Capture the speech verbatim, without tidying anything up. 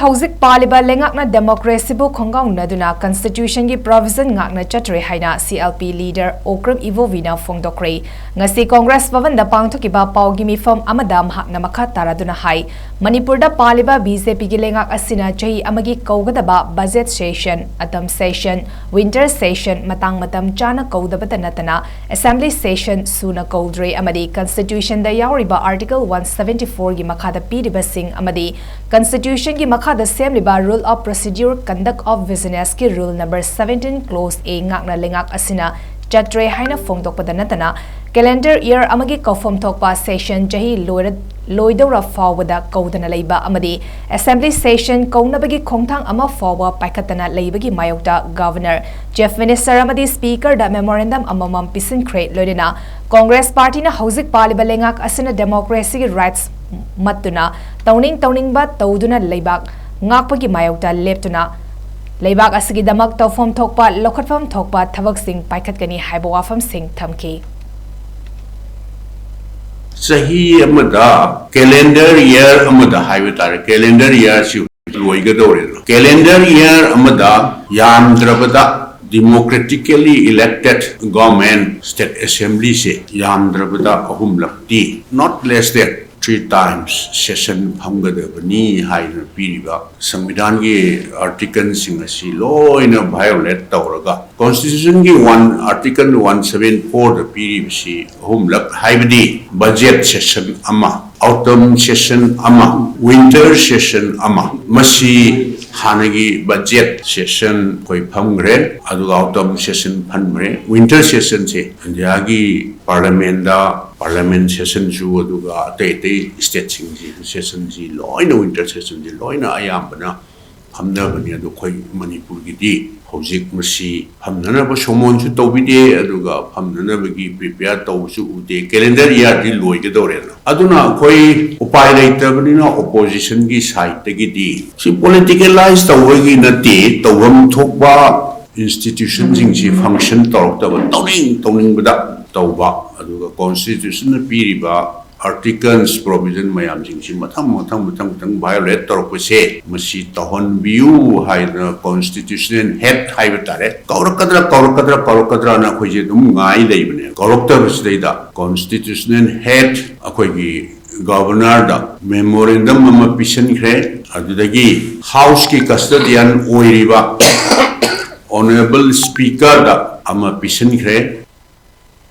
ꯍꯧꯖꯤꯛ ꯄꯥꯜꯂꯤꯕ ꯂꯩꯉꯥꯛꯅ democracyꯕꯨ ꯈꯣꯡꯒꯥꯎꯅꯗꯨꯅ constitutionꯒꯤ provision ꯉꯥꯛꯅ ꯆꯠꯇ꯭ꯔꯦ ꯍꯥꯏꯅ CLP leader ꯑꯣꯀ꯭ꯔꯝ ꯏꯕꯣꯕꯤꯅ ꯐꯣꯡꯗꯣꯛꯈ꯭ꯔꯦ꯫ ꯉꯁꯤ Congress ꯚꯕꯟꯗ ꯄꯥꯡꯊꯣꯛꯈꯤꯕ ꯄꯥꯎꯒꯤ ꯃꯤꯐꯝ ꯑꯃꯗ ꯃꯍꯥꯛꯅ ꯃꯈꯥ ꯇꯥꯔꯗꯨꯅ ꯍꯥꯏ, ꯃꯅꯤꯄꯨꯔꯗ ꯄꯥꯜꯂꯤꯕ BJPꯒꯤ ꯂꯩꯉꯥꯛ ꯑꯁꯤꯅ ꯆꯍꯤ ꯑꯃꯒꯤ ꯀꯧꯒꯗꯕ budget session, autumn session, winter session ꯃꯇꯥꯡ ꯃꯇꯝ ꯆꯥꯅ ꯀꯧꯗꯕꯇ ꯅꯠꯇꯅ assembly session ꯁꯨꯅ ꯀꯧꯗ꯭ꯔꯦ ꯑꯃꯗꯤ constitutionꯗ ꯌꯥꯎꯔꯤꯕ article one seventy fourꯒꯤ ꯃꯈꯥꯗ ꯄꯤꯔꯤꯕꯁꯤꯡ ꯑꯃꯗꯤ constitutionꯒꯤ ꯃꯈꯥꯗ ꯁꯦꯝꯂꯤꯕ rule of procedure conduct of businessꯀꯤ rule number seventeen clause A ꯉꯥꯛꯅ ꯂꯩꯉꯥꯛ ꯑꯁꯤꯅ ꯆꯠꯇ꯭ꯔꯦ ꯍꯥꯏꯅ ꯐꯣꯡꯗꯣꯛꯄꯗ ꯅꯠꯇꯅ calendar year ꯑꯃꯒꯤ ꯀꯧꯐꯝ ꯊꯣꯛꯄ session ꯆꯍꯤ ꯂꯣꯏꯔ-, ꯂꯣꯏꯗꯧꯔ ꯐꯥꯎꯕꯗ ꯀꯧꯗꯅ ꯂꯩꯕ ꯑꯃꯗꯤ assembly session ꯀꯧꯅꯕꯒꯤ ꯈꯣꯡꯊꯥꯡ ꯑꯃ ꯐꯥꯎꯕ ꯄꯥꯏꯈꯠꯇꯅ ꯂꯩꯕꯒꯤ ꯃꯥꯌꯣꯛꯇ Governor, Chief Minister ꯑꯃꯗꯤ Speakerꯗ memorandum ꯑꯃꯃꯝ ꯄꯤꯁꯤꯟꯈ꯭ꯔꯦ꯫ ꯂꯣꯏꯅꯅ Congress partyꯅ ꯍꯧꯖꯤꯛ ꯄꯥꯜꯂꯤꯕ ꯂꯩꯉꯥꯛ ꯑꯁꯤꯅ democracyꯒꯤ rights ꯃꯠꯇꯨꯅ ꯇꯧꯅꯤꯡ ꯇꯧꯅꯤꯡꯕ ꯇꯧꯗꯨꯅ ꯂꯩꯕꯥꯛ ꯉꯥꯛꯄꯒꯤ ꯃꯥꯌꯣꯛꯇ ꯂꯦꯞꯇꯨꯅ ꯂꯩꯕꯥꯛ ꯑꯁꯤꯒꯤꯗꯃꯛ ꯇꯧꯐꯝ ꯊꯣꯛꯄ, ꯂꯧꯈꯠꯐꯝ ꯊꯣꯛꯄ ꯊꯕꯛꯁꯤꯡ ꯄꯥꯏꯈꯠꯀꯅꯤ ꯍꯥꯏꯕ ꯋꯥꯐꯝꯁꯤꯡ ꯊꯝꯈꯤ꯫ ꯆꯍꯤ ꯑꯃꯗ, calendar year ꯑꯃꯗ ꯍꯥꯏꯕ ꯇꯥꯔꯦ, calendar yearꯁꯤ ꯂꯣꯏꯒꯗꯧꯔꯦꯗꯅ꯫ Calendar year ꯑꯃꯗ ꯌꯥꯝꯗ꯭ꯔꯕꯗ democratically elected government, state assemblyꯁꯦ ꯌꯥꯝꯗ꯭ꯔꯕꯗ ꯑꯍꯨꯝꯂꯛꯇꯤ, not less than three times session ꯐꯝꯒꯗꯕꯅꯤ ꯍꯥꯏꯗꯨꯅ ꯄꯤꯔꯤꯕ ꯁꯪꯕꯤꯙꯥꯟꯒꯤ articleꯁꯤꯡ ꯑꯁꯤ ꯂꯣꯏꯅ violate ꯇꯧꯔꯒ, constitutionꯒꯤ one, article one seven fourꯗ ꯄꯤꯔꯤꯕꯁꯤ ꯑꯍꯨꯝꯂꯛ, ꯍꯥꯏꯕꯗꯤ budget session ꯑꯃ, autumn session ꯑꯃ, winter session ꯑꯃ, ꯃꯁꯤ ꯍꯥꯟꯅꯒꯤ budget session ꯑꯩꯈꯣꯏ ꯐꯝꯈ꯭ꯔꯦ, ꯑꯗꯨꯒ autumn session ꯐꯝꯈ꯭ꯔꯦ꯫ Winter sessionꯁꯦ ꯏꯟꯗꯤꯌꯥꯒꯤ parliamentꯗ parliament sessionꯁꯨ, ꯑꯗꯨꯒ ꯑꯇꯩ ꯑꯇꯩ stateꯁꯤꯡꯁꯤ sessionꯁꯤ ꯂꯣꯏꯅ, winter sessionꯁꯤ ꯂꯣꯏꯅ ꯑꯌꯥꯝꯕꯅ ꯐꯝꯅꯕꯅꯤ꯫ ꯑꯗꯣ ꯑꯩꯈꯣꯏ ꯃꯅꯤꯄꯨꯔꯒꯤꯗꯤ ꯍꯧꯖꯤꯛ ꯃꯁꯤ ꯐꯝꯅꯅꯕ ꯁꯣꯃꯣꯟꯁꯨ ꯇꯧꯕꯤꯗꯦ, ꯑꯗꯨꯒ ꯐꯝꯅꯅꯕꯒꯤ prepare ꯇꯧꯕꯁꯨ ꯎꯗꯦ꯫ Calendar yearꯗꯤ ꯂꯣꯏꯒꯗꯧꯔꯦꯅ꯫ ꯑꯗꯨꯅ ꯑꯩꯈꯣꯏ ꯎꯄꯥꯏ ꯂꯩꯇꯕꯅꯤꯅ oppositionꯒꯤ sideꯇꯒꯤꯗꯤ ꯁꯤ politicalize ꯇꯧꯕꯒꯤ ꯅꯠꯇꯦ, ꯇꯧꯐꯝ ꯊꯣꯛꯄ institutionꯁꯤꯡꯁꯤ function ꯇꯧꯔꯛꯇꯕ, ꯇꯧꯅꯤꯡ ꯇꯧꯅꯤꯡꯕꯗ ꯇꯧꯕ, ꯑꯗꯨꯒ constitutionꯅ ꯄꯤꯔꯤꯕ ꯑꯥꯔꯇꯤꯀꯜꯁ ꯄ꯭ꯔꯣꯚꯤꯖꯟ ꯃꯌꯥꯝꯁꯤꯡꯁꯤ ꯃꯊꯪ ꯃꯊꯪ ꯃꯊꯪ ꯃꯊꯪ ꯚꯥꯏꯑꯣꯂꯦꯠ ꯇꯧꯔꯛꯄꯁꯦ, ꯃꯁꯤ ꯇꯧꯍꯟꯕꯤꯌꯨ ꯍꯥꯏꯗꯅ ꯀꯣꯟꯁꯇꯤꯇ꯭ꯌꯨꯁꯅꯦꯜ ꯍꯦꯗ ꯍꯥꯏꯕ ꯇꯥꯔꯦ, ꯀꯧꯔꯛꯀꯗ꯭ꯔꯥ ꯀꯧꯔꯛꯀꯗ꯭ꯔꯥ ꯀꯧꯔꯛꯀꯗ꯭ꯔꯥꯅ ꯑꯩꯈꯣꯏꯁꯦ ꯑꯗꯨꯝ ꯉꯥꯏ ꯂꯩꯕꯅꯦ꯫ ꯀꯧꯔꯛꯇꯕꯁꯤꯗꯩꯗ ꯀꯣꯟꯁꯇꯤꯇ꯭ꯌꯨꯁꯅꯦꯜ ꯍꯦꯗ ꯑꯩꯈꯣꯏꯒꯤ ꯒꯚꯔꯅꯔꯗ ꯃꯦꯃꯣꯔꯦꯟꯗꯝ ꯑꯃ ꯄꯤꯁꯤꯟꯈ꯭ꯔꯦ꯫ ꯑꯗꯨꯗꯒꯤ ꯍꯥꯎꯁꯀꯤ ꯀꯁꯇꯗꯤꯌꯟ ꯑꯣꯏꯔꯤꯕ ꯑꯣꯅꯔꯦꯕꯜ ꯁ꯭ꯄꯤꯀꯔꯗ ꯑꯃ ꯄꯤꯁꯤꯟꯈ꯭ꯔꯦ꯫